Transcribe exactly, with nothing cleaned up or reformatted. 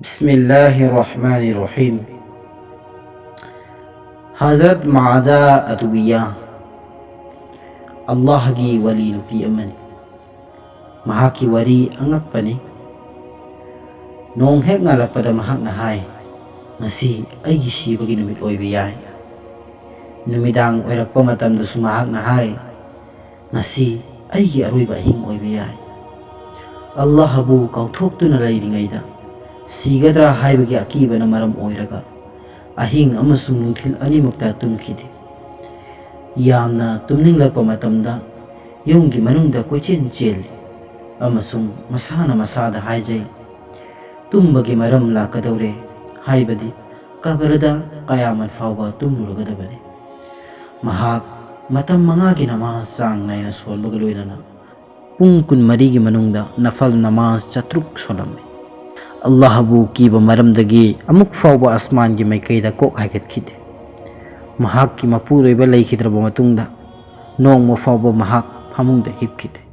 ꯕꯤꯁꯃꯤꯜꯂꯥꯍꯤꯔ ꯔꯍꯃꯥꯅꯤꯔ ꯔꯍꯤꯝ꯫ ꯍꯖꯔꯠ ꯃꯥꯖꯥ ꯑꯗꯨꯋꯤꯌꯥ ꯑꯜꯂꯥꯍꯒꯤ ꯋꯥꯂꯤ ꯅꯨꯄꯤ ꯑꯃꯅꯤ꯫ ꯃꯍꯥꯛꯀꯤ ꯋꯥꯔꯤ ꯑꯉꯛꯄꯅꯤ꯫ ꯅꯣꯡ ꯍꯦꯛ ꯉꯥꯜꯂꯛꯄꯗ ꯃꯍꯥꯛꯅ ꯍꯥꯏ, "ꯉꯁꯤ ꯑꯩꯒꯤ ꯁꯤꯕꯒꯤ ꯅꯨꯃꯤꯠ ꯑꯣꯏꯕ ꯌꯥꯏ"꯫ ꯅꯨꯃꯤꯗꯥꯡ ꯑꯣꯏꯔꯛꯄ ꯃꯇꯝꯗꯁꯨ ꯃꯍꯥꯛꯅ ꯍꯥꯏ, "ꯉꯁꯤ ꯑꯩꯒꯤ ꯑꯔꯣꯏꯕ ꯑꯍꯤꯡ ꯑꯣꯏꯕ ꯌꯥꯏ"꯫ ꯑꯜꯂꯥꯍꯕꯨ ꯀꯥꯎꯊꯣꯛꯇꯨꯅ ꯂꯩꯔꯤꯉꯩꯗ ꯁꯤꯒꯗ꯭ꯔꯥ ꯍꯥꯏꯕꯒꯤ ꯑꯀꯤꯕꯅ ꯃꯔꯝ ꯑꯣꯏꯔꯒ ꯑꯍꯤꯡ ꯑꯃꯁꯨꯡ ꯅꯨꯡꯊꯤꯜ ꯑꯅꯤꯃꯛꯇ ꯇꯨꯝꯈꯤꯗꯦ꯫ ꯌꯥꯝꯅ ꯇꯨꯝꯅꯤꯡꯂꯛꯄ ꯃꯇꯝꯗ ꯌꯨꯝꯒꯤ ꯃꯅꯨꯡꯗ ꯀꯣꯏꯆꯦꯟ ꯆꯦꯜꯂꯤ ꯑꯃꯁꯨꯡ ꯃꯁꯥꯅ ꯃꯁꯥꯗ ꯍꯥꯏꯖꯩ, "ꯇꯨꯝꯕꯒꯤ ꯃꯔꯝ ꯂꯥꯛꯀꯗꯧꯔꯦ, ꯍꯥꯏꯕꯗꯤ ꯀꯕꯔꯗ ꯀꯌꯥꯃꯠ ꯐꯥꯎꯕ ꯇꯨꯝꯂꯨꯔꯒꯗꯕꯅꯤ"꯫ ꯃꯍꯥꯛ ꯃꯇꯝ ꯃꯉꯥꯒꯤ ꯅꯃꯥꯖ ꯆꯥꯡ ꯅꯥꯏꯅ ꯁꯣꯟꯕꯒ ꯂꯣꯏꯅꯅ ꯄꯨꯡ ꯀꯨꯟꯃꯔꯤꯒꯤ ꯃꯅꯨꯡꯗ ꯅꯐꯜ ꯅꯃꯥꯖ ꯆꯥꯇ꯭ꯔꯨꯛ ꯁꯣꯜꯂꯝꯃꯤ꯫ ꯑꯜꯂꯥꯍꯕꯨ ꯀꯤꯕ ꯃꯔꯝꯗꯒꯤ ꯑꯃꯨꯛ ꯐꯥꯎꯕ ꯑꯁꯃꯥꯟꯒꯤ ꯃꯥꯏꯀꯩꯗ ꯀꯣꯛ ꯍꯥꯏꯒꯠꯈꯤꯗꯦ꯫ ꯃꯍꯥꯛꯀꯤ ꯃꯄꯨꯔꯣꯏꯕ ꯂꯩꯈꯤꯗ꯭ꯔꯕ ꯃꯇꯨꯡꯗ ꯅꯣꯡꯃ ꯐꯥꯎꯕ ꯃꯍꯥꯛ ꯐꯃꯨꯡꯗ ꯍꯤꯞꯈꯤꯗꯦ꯫